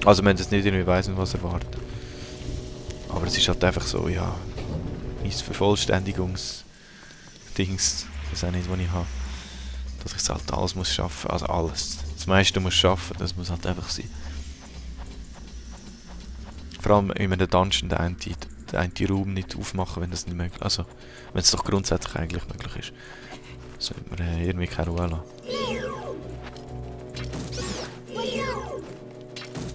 Also wenn das nicht irgendwie weiss, was erwarten. Aber es ist halt einfach so, ja, mein Vervollständigungs-Dings, das auch nicht, was ich habe. Dass ich halt alles muss schaffen, also alles. Das meiste muss schaffen, das muss halt einfach sein. Vor allem in einem Dungeon den einen Raum nicht aufmachen, wenn das nicht möglich ist. Also, wenn es doch grundsätzlich eigentlich möglich ist. Sollte man irgendwie keine Ruhe lassen.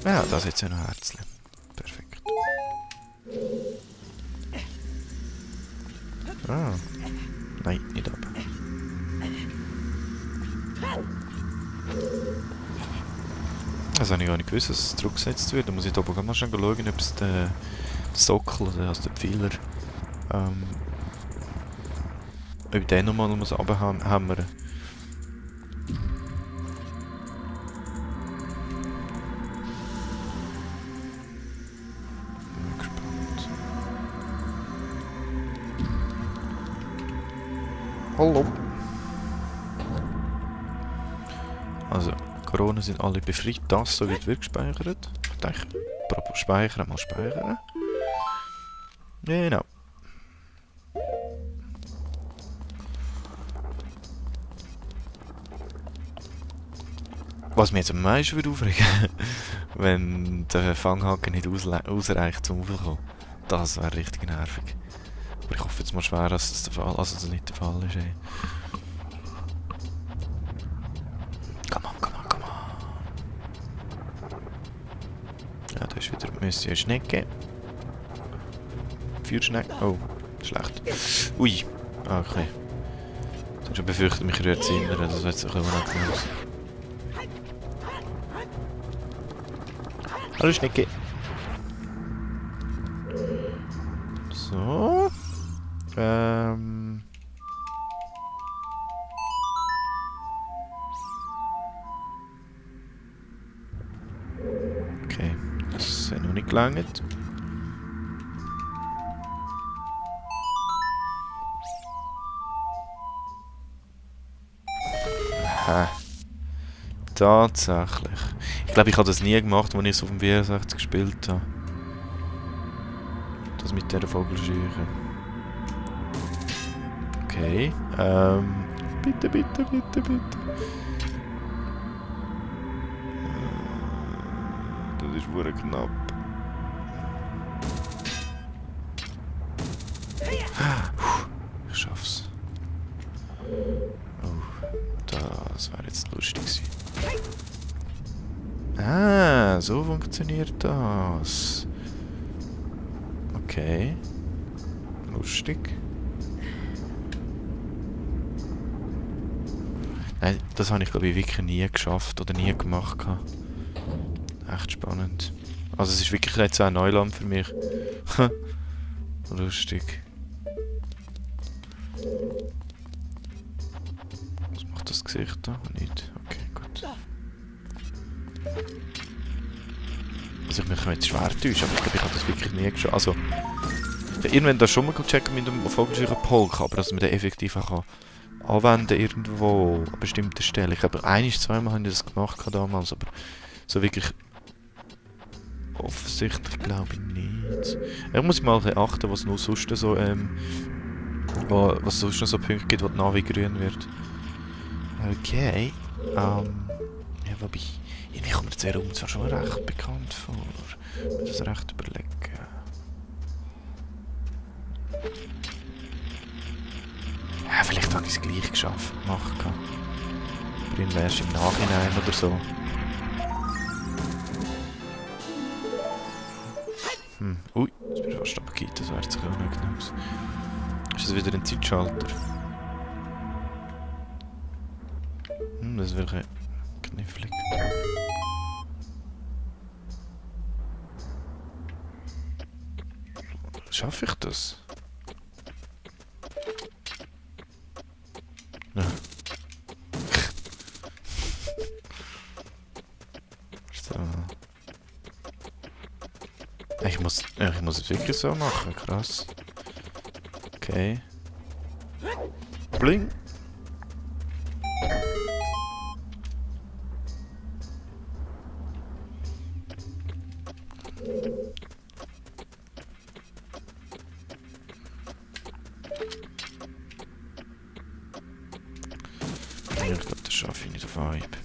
Ja, das jetzt ja noch Herzchen. Perfekt. Ah. Nein, nicht ab. Das habe ich gar nicht gewusst, dass es zurückgesetzt wird. Da muss ich da oben mal schon schauen, ob es der Sockel, also der Pfeiler, ob ich den nochmal muss runterhämmern. Bin gespannt. Hallo. Also, Corona sind alle befreit. Das so wird gespeichert. Ich denke, apropos speichern, mal speichern. Genau. Was mich jetzt am meisten würde aufregen, wenn der Fanghaken nicht ausreicht zum Aufkommen. Das wäre richtig nervig. Aber ich hoffe jetzt mal schwer, dass das der Fall, also das nicht der Fall ist. Ey. Come on, come on, come on. Ja, da ist wieder Monsieur Schnecke. Feuerschnecke. Oh, schlecht. Ui. Okay. Ich habe schon befürchtet, mich rührt zu hindern. Das wird sich unangenehm aus. Hallo Schnecke. So. Okay, das hat noch nicht gelangt. Aha. Tatsächlich. Ich glaube, ich habe das nie gemacht, als ich es auf dem 64 gespielt habe. Das mit der Vogelscheuche. Okay. Bitte, bitte, bitte, bitte. Das ist wohl knapp. Ich schaff's. Oh, das wäre jetzt lustig gewesen. Ah, so funktioniert das. Okay. Lustig. Nein, das habe ich glaube ich wirklich nie geschafft oder nie gemacht. Echt spannend. Also es ist wirklich jetzt so ein Neuland für mich. Lustig. Was macht das Gesicht da? Nicht. Okay, gut. Also ich mich jetzt schwer täuschen, aber ich glaube ich habe das wirklich nie geschafft. Also, irgendwann das schon mal checken mit dem Vogelscheuchen-Polk, aber dass man den effektiv auch anwenden irgendwo an bestimmten Stellen. Ich glaube, zweimal habe ich das gemacht damals, aber so wirklich offensichtlich glaube ich nicht. Ich muss mal achten, was noch sonst so was sonst noch so Punkte gibt, wo die Navi grün wird. Okay. Ja, wobei, irgendwie kommt mir der Raum zwar schon recht bekannt vor. Ich muss das recht überlegen. Ja, vielleicht habe ich es gleich geschafft. Machen kann. Aber dann wäre es im Nachhinein oder so. Ui, jetzt bin ich fast abgekehrt, das wäre jetzt auch nicht genau. Ist das wieder ein Zeitschalter? Das wäre knifflig. Schaffe ich das? Ja. So. Ich muss es wirklich so machen, krass. Okay. Bling! Vibe.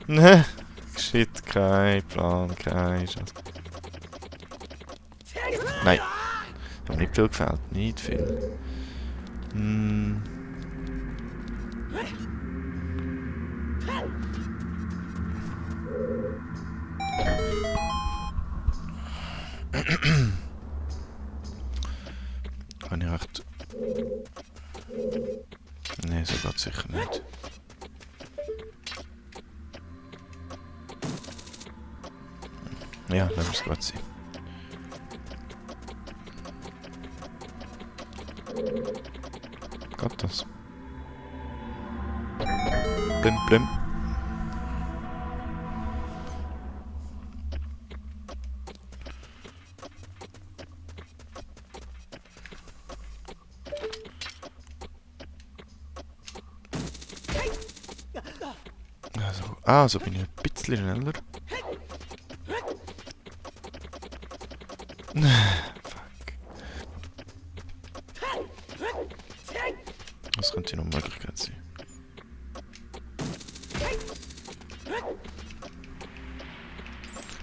Ne, shit, kein Plan, kein Chance. Nein, hat mir nicht viel gefällt, nicht viel. Kann ich echt... Nein, so geht sicher nicht. Ja, lassen wir es gut sein. Geht das? Blim, blim. Also bin ich ein bisschen schneller. Fuck. Das könnte noch eine Möglichkeit sein.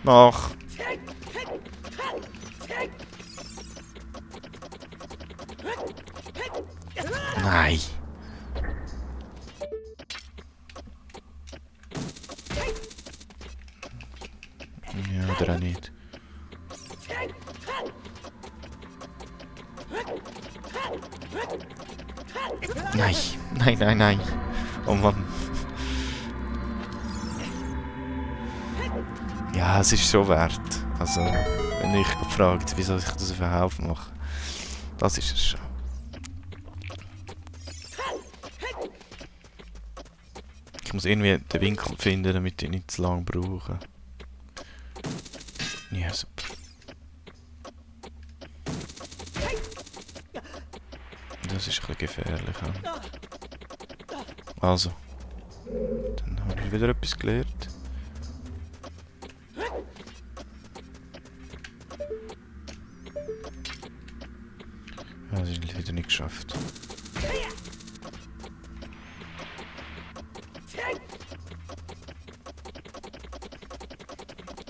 Mach! Nein! Ja, oder auch nicht. Nein, nein, nein, nein. Oh Mann. Ja, es ist schon wert. Also, wenn ich gefragt, wieso ich das auf einen Haufen mache, das ist es schon. Ich muss irgendwie den Winkel finden, damit ich nicht zu lange brauche. Ja, super. Das ist ein bisschen gefährlich. Ja. Also. Dann habe ich wieder etwas gelernt. Ja, das ist wieder nicht geschafft.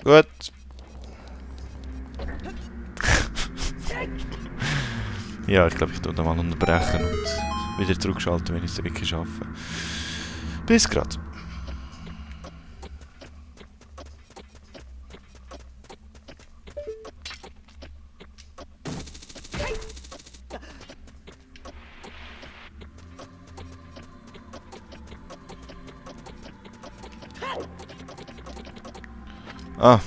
Gut. Ja, ich glaube, ich tue da mal unterbrechen und wieder zurückschalten, wenn ich es wirklich schaffe. Bis grad. Ah,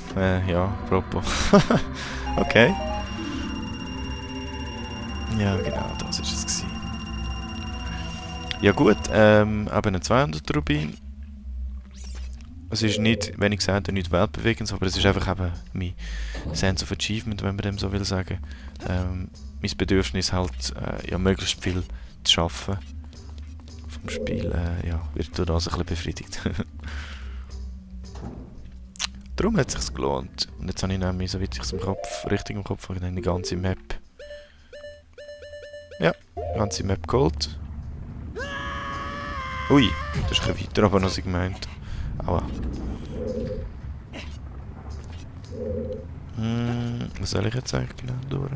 ja, apropos. Okay. Ja, genau, das ist es gewesen. Ja gut, eben ein 200 Rubin. Es ist nicht, wenn ich gesagt habe, nicht weltbewegend, aber es ist einfach eben mein Sense of Achievement, wenn man dem so will sagen. Mein Bedürfnis halt, ja, möglichst viel zu schaffen vom Spiel, ja, wird durch das ein bisschen befriedigt. Darum hat es sich gelohnt. Und jetzt habe ich nämlich, so weit ich es richtig im Kopf habe, die ganze Map. Ja, die ganze Map geholt. Ui, das ist ein bisschen weiter, aber als ich gemeint. Aua. Was soll ich jetzt eigentlich genau durch?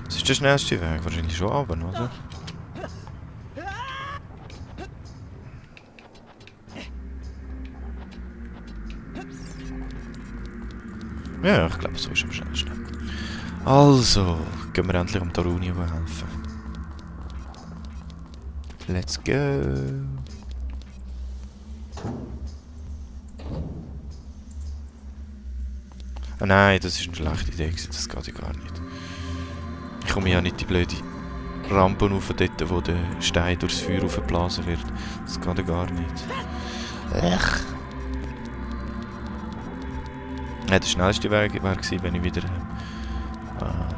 Das ist der schnellste Weg, wahrscheinlich schon runter, oder? Ja, ich glaube, so ist am schnellsten. Also, gehen wir endlich um Taruni helfen. Let's go! Ah nein, das ist eine schlechte Idee, das geht ja gar nicht. Ich komme ja nicht die blöde Rampe rauf, dort wo der Stein durchs Feuer aufgeblasen wird. Das geht ja gar nicht. Ech! Ja, der schnellste Weg wäre gewesen, wenn ich wieder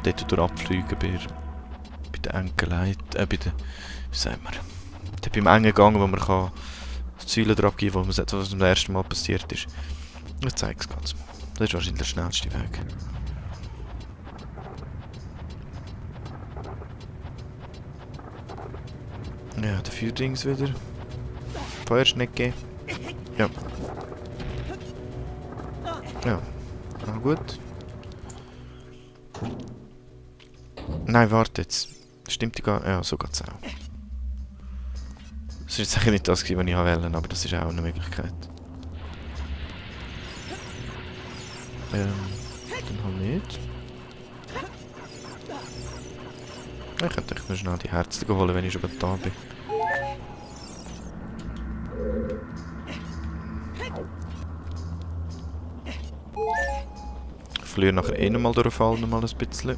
dort durch abfliegen bei der Enkelheit, bei der, wie sagt man, beim engen Gang, wo man kann die Säule drauf geben kann, was das erste Mal passiert ist. Ich zeige es ganz mal. Das ist wahrscheinlich der schnellste Weg. Ja, der Feuerdings wieder. Feuerschnecke. Ja. Ja. Ah, gut. Nein, warte jetzt. Stimmt die gar... Ja, so geht's auch. Das war jetzt eigentlich nicht das, was ich wählen, aber das ist auch eine Möglichkeit. Dann halt nicht. Ich könnte echt nur schnell die Herzen holen, wenn ich schon da bin. Ich verliere nachher eh nochmal durch den Fall nochmal ein bisschen.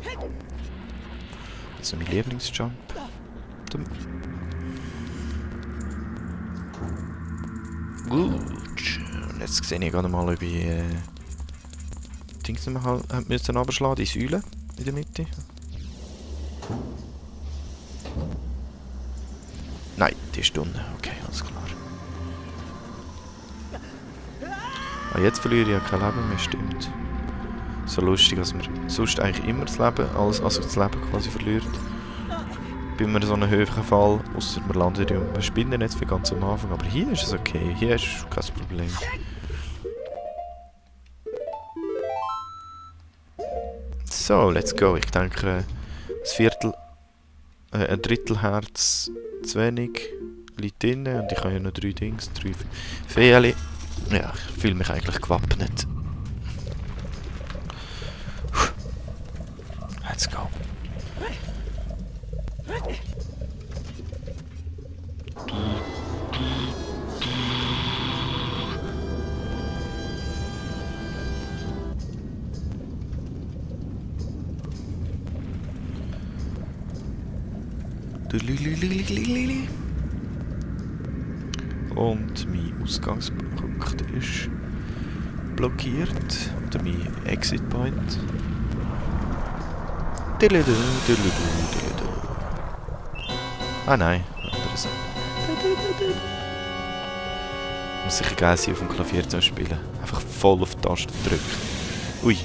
Das ist mein Lieblingsjump. Gut. Und jetzt sehe ich gerade mal, ob ich Dings nicht mehr müssen runterschlagen, die Säule in der Mitte. Nein, die ist unten. Okay, alles klar. Ah, jetzt verliere ich ja kein Leben mehr, stimmt. So lustig, dass man sonst eigentlich immer das Leben, also das Leben quasi verliert. Bei einem so einem höheren Fall, ausser man landet ja beim Spinnennetz für ganz am Anfang, aber hier ist es okay, hier ist kein Problem. So, let's go. Ich denke, ein Drittel Herz zu wenig liegt drin und ich habe ja noch 3 Dings, 3 Fähli. Ja, ich fühle mich eigentlich gewappnet. Let's go. Und mein Ausgangspunkt ist blockiert. Oder mein Exit Point. Ah nein, anderes. Muss sicher geil sein, auf dem Klavier zu spielen. Einfach voll auf die Taste drücken. Ui.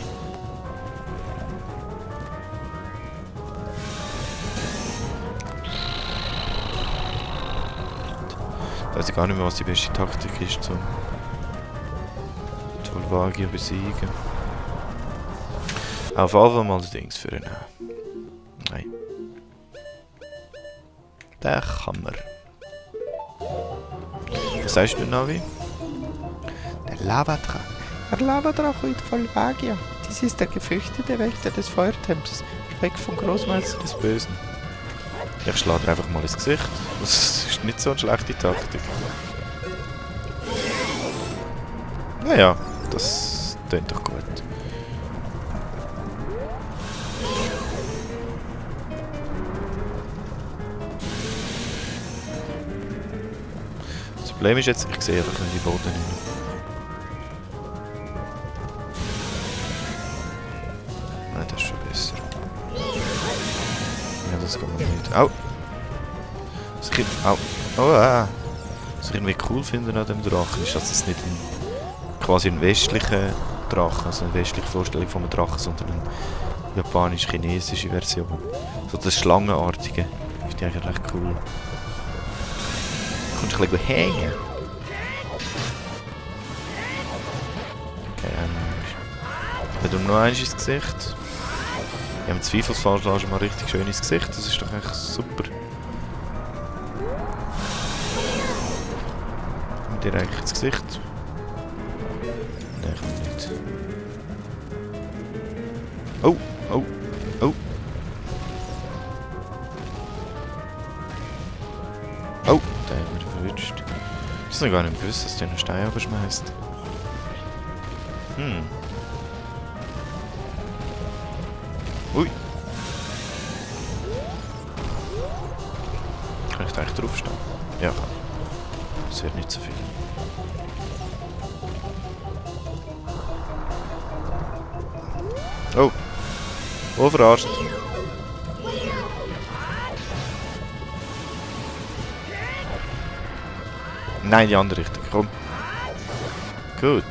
Ich weiß gar nicht mehr, was die beste Taktik ist, um die Volvagia besiegen. Auf jeden Fall mal das Dings für ihn. Nein. Der Hammer. Was sagst du, Navi? Der Lavadrache. Der Lavadrache in Volvagia. Dies ist der gefürchtete Wächter des Feuertempels. Weg vom Großmeister des Bösen. Ich schlage einfach mal ins Gesicht. Das ist nicht so eine schlechte Taktik. Naja, das klingt doch gut. Das Problem ist jetzt, ich sehe einfach nicht die Boden nicht. Nein, das ist schon besser. Ja, das kann man nicht. Au! Au! Oh, was ich irgendwie cool finde an dem Drachen ist, dass es nicht quasi ein westlicher Drache, also eine westliche Vorstellung von einem Drachen, sondern eine japanisch-chinesische Version. So das Schlangenartige. Finde ich eigentlich recht cool. Kommst du ein bisschen hängen? Okay, wir tun noch eins ins Gesicht. Ja, im Zweifelsfall schlägst du mal richtig schön ins Gesicht, das ist doch echt super. Kommt dir eigentlich ins Gesicht? Nein, ich will nicht. Oh, oh, oh. Oh, der hat mich verwünscht. Ich habe gar nicht gewusst, dass der einen Stein abschmeißt. Ui. Kann ich da eigentlich draufstehen? Ja, kann. Das wird nicht so viel. Oh. Oh, verarscht. Nein, die andere Richtung. Komm. Gut.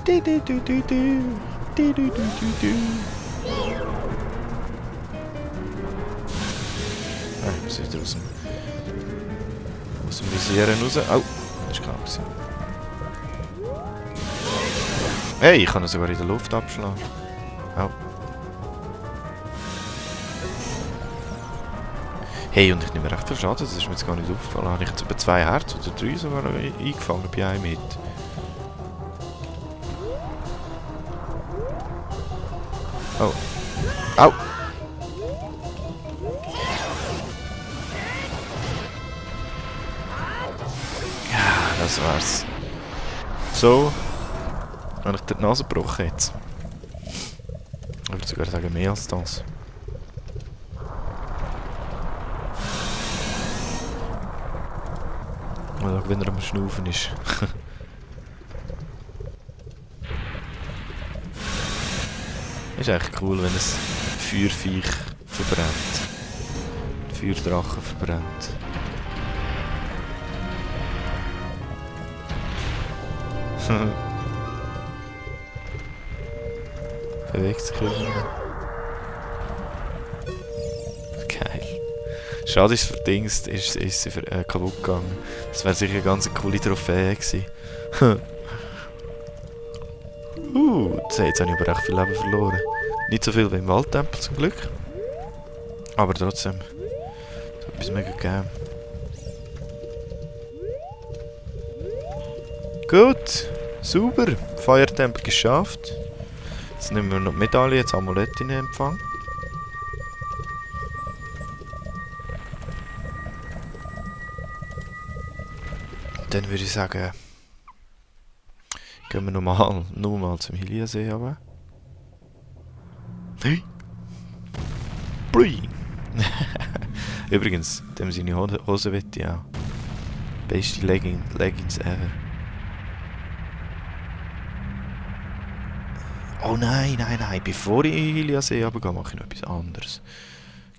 Du, du, du, du, du. Du, du, du, du, du. Ah, ich muss wieder aus dem Visieren raus. Oh, das war klar gewesen. Hey, ich kann ihn sogar in der Luft abschlagen. Oh. Hey, und ich nehme recht viel Schaden, das ist mir jetzt gar nicht aufgefallen. Habe ich jetzt etwa 2 Herz oder 3 sogar eingefangen bei einem mit. Oh. Au! Ja, das war's. So. Habe ich dir die Nase gebrochen jetzt. Ich würde sogar sagen, mehr als das. Mal schauen, wenn er am Schnaufen ist. Ist eigentlich cool, wenn es Feuerviech verbrennt. Feuerdrachen verbrennt. Bewegt sich irgendwie. Geil. Schade ist verdingst, ist sie kaputt gegangen. Das wäre sicher eine ganz coole Trophäe gewesen. Jetzt habe ich aber recht viel Leben verloren. Nicht so viel wie im Waldtempel zum Glück. Aber trotzdem. So etwas mega gegeben. Gut. Super. Feuertempel geschafft. Jetzt nehmen wir noch die Medaille, jetzt Amulett in Empfang. Dann würde ich sagen, gehen wir nochmal zum Hyliasee runter. Hey! Brui! Übrigens, dem seine Hose wette ich auch. Beste Leggings ever. Oh nein, nein, nein. Bevor ich in Hyliasee runtergehe, mache ich noch etwas anderes.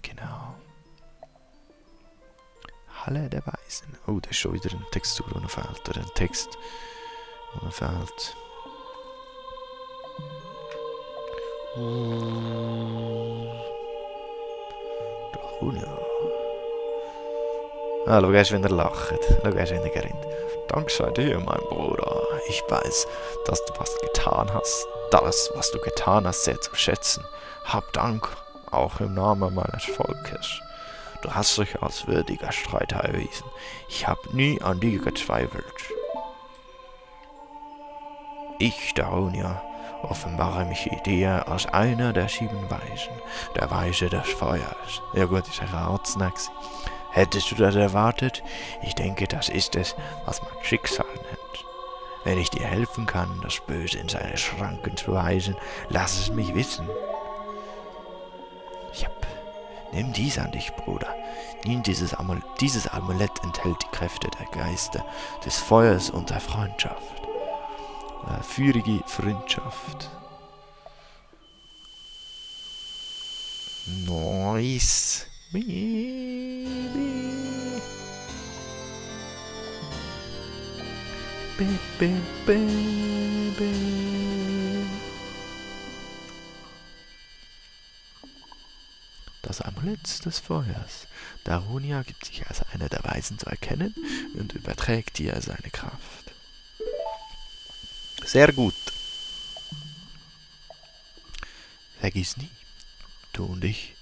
Genau. Halle der Weisen. Oh, da ist schon wieder eine Textur, die noch fehlt. Oder ein Text, der noch fehlt. Ah, schau erst, wenn er lacht. Schau erst, wenn er gerinnt. Dank sei dir, mein Bruder. Ich weiß, dass du was getan hast. Das, was du getan hast, sehr zu schätzen. Hab Dank, auch im Namen meines Volkes. Du hast dich als würdiger Streiter erwiesen. Ich habe nie an dir gezweifelt. Ich, der Darunia, offenbare mich dir als einer der 7 Weisen, der Weise des Feuers. Ja gut, ist ein Arznei. Hättest du das erwartet? Ich denke, das ist es, was man Schicksal nennt. Wenn ich dir helfen kann, das Böse in seine Schranken zu weisen, lass es mich wissen. Nimm dies an dich, Bruder. Dieses Amulett enthält die Kräfte der Geister, des Feuers und der Freundschaft. Feurige Freundschaft. Nice. Das Amulett des Feuers. Darunia gibt sich als einer der Weisen zu erkennen und überträgt dir seine Kraft. Sehr gut. Vergiss nie, du und ich,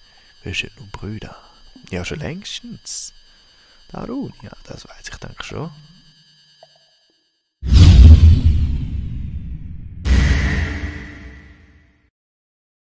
wir sind nun Brüder. Ja, schon längstens. Darunia, das weiß ich denke schon.